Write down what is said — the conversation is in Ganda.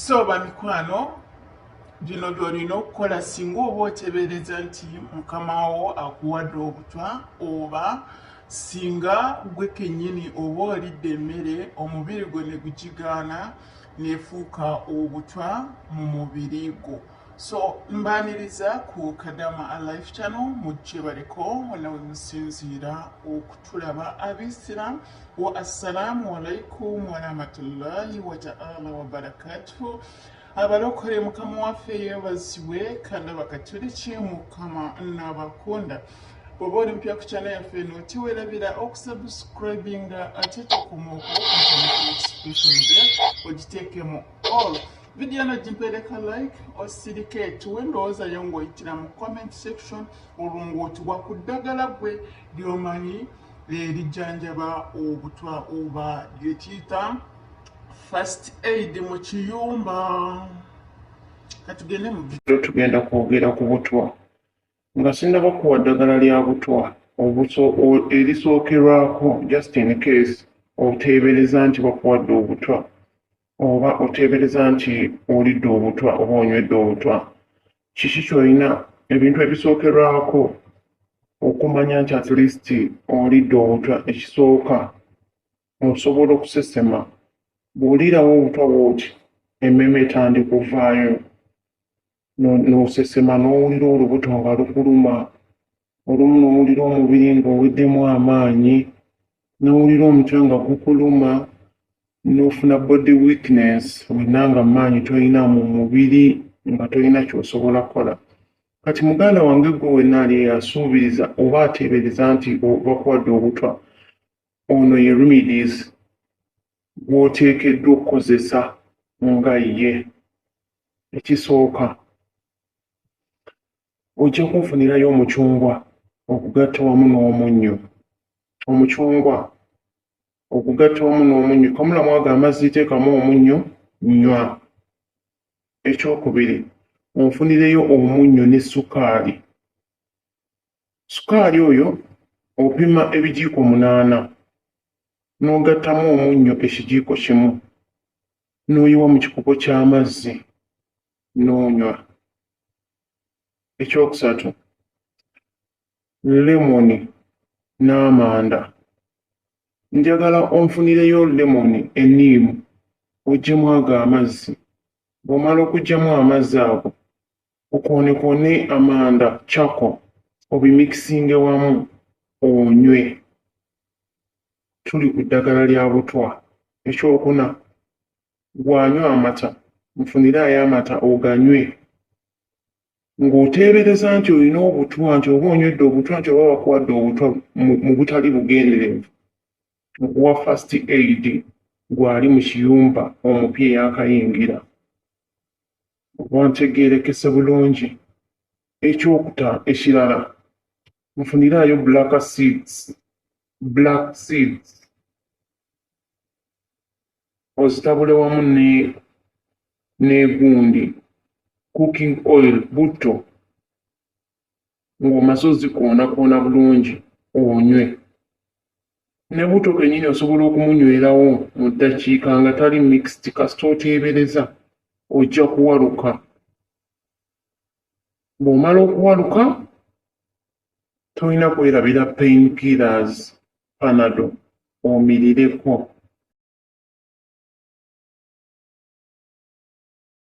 So bamikwano, bino by'olina okukola singa oba otebeereza nti mukama wo akuwadde obutwa, oba singa gwe kennyini oba olidde emmere omubiri gwo ne gugigaana nefuuka obutwa mu mubiri gwo. So mbaaniriza ku Kadama Alive Channel, mujje baleko nawe musinziira okutulaba. Abisiramu wa assalamu alaikum warahmatullahi wataala wabarakatuhu. Abalokole, Mukama waffe yeebazibwe, kandi Abakatuliki, Mukama n'abakunda. Bw'oba oli mupya ku channel yaffe eno, tiweerabira okusubscribinga, ate tukuma notification bell ogiteekemu all. Vidiyo eno gimpeereka like, osirike tuwe endowooza yo ng'oyitira mu comment section, olwo ng'otuwa ku ddagala gwe ly'omanyi erijjanjaba obutwa oba lyekiyita first aid mu kiyumba. Katugende mu Tugenda kwogera ku butwa. Nga sinnaba kuwa ddagala lya butwa erisookerwako, just in case oteebereza nti bakuwadde obutwa oba oteebereza nti olidde obutwa oba onywedde obutwa, kiki ky'olina, ebintu ebisookerwako okumanya nti at least olidde obutwa? Ekisooka, osobola okusesema. Bw'oliirawo obutwa bw'oti, emmeme etandika ovaayo, n'osesema, n'owulira olubuto nga lukuluma, olumu n'owulira omubiri ng'oweddemu amaanyi, n'owulira omutwe nga gukuluma, n'ofuna body weakness, wenna nga maanyi tolina mu mubiri, nga tolina ky'osobola kukola. Kati muganda wange, gwe wenna ali asuubiriza oba ateebereza nti bakuwadde obutwa, ono ye remedies gw'oteekeddwa okukozesa nga ye. Ekisooka, ojja kunfunirayo omucungwa okugatta wamu n'omunnyo. Omucungwa okugatta wamu n'omunnyo, kamulamu ago amazzi, teekamu omunnyo, nywa. Ekyokubiri, onfunireyo omunnyo ne sukaali. Sukaali oyo opima ebijiiko 8, n'ogattamu omunnyo ekijiiko 1, n'oyiwa mu kikopo ky'amazzi n'onywa. Ekyokusatu, lemoni n'amanda. Njagala onfunireyo lemoni enniimu, oggyemu ago amazzi. Bw'omala okuggyamu amazzi ago, okoonekoone amanda, charcoal, obimikisinge wamu onywe. Tuli ku ddagala lya butwa. Ekyokuna, gw'anywa amata, nfuniraayo amata oganywe ng'oteebereza nti olina obutwa, nti oba onywedde obutwa, nti oba bakuwadde obutwa mu butali bugenderevu. Nkuwa first aid gw'ali mu kiyumba omupya eyakayingira, oba ntegeerekese bulungi. Ekyokuta ekirala, nfuniraayo black seeds. Black seeds ozitabule wamu ne n'egundi cooking oil, butto, ng'omaze ozikoonakoona bulungi, onywe. Ne butto kennyini osobola okumunywerawo mu ddakiika nga tali mixed. Kasita oteebereza, ojja kuwaluka. Bw'omala okuwaluka, tolina kwerabira pain killers, Panado, omirireko.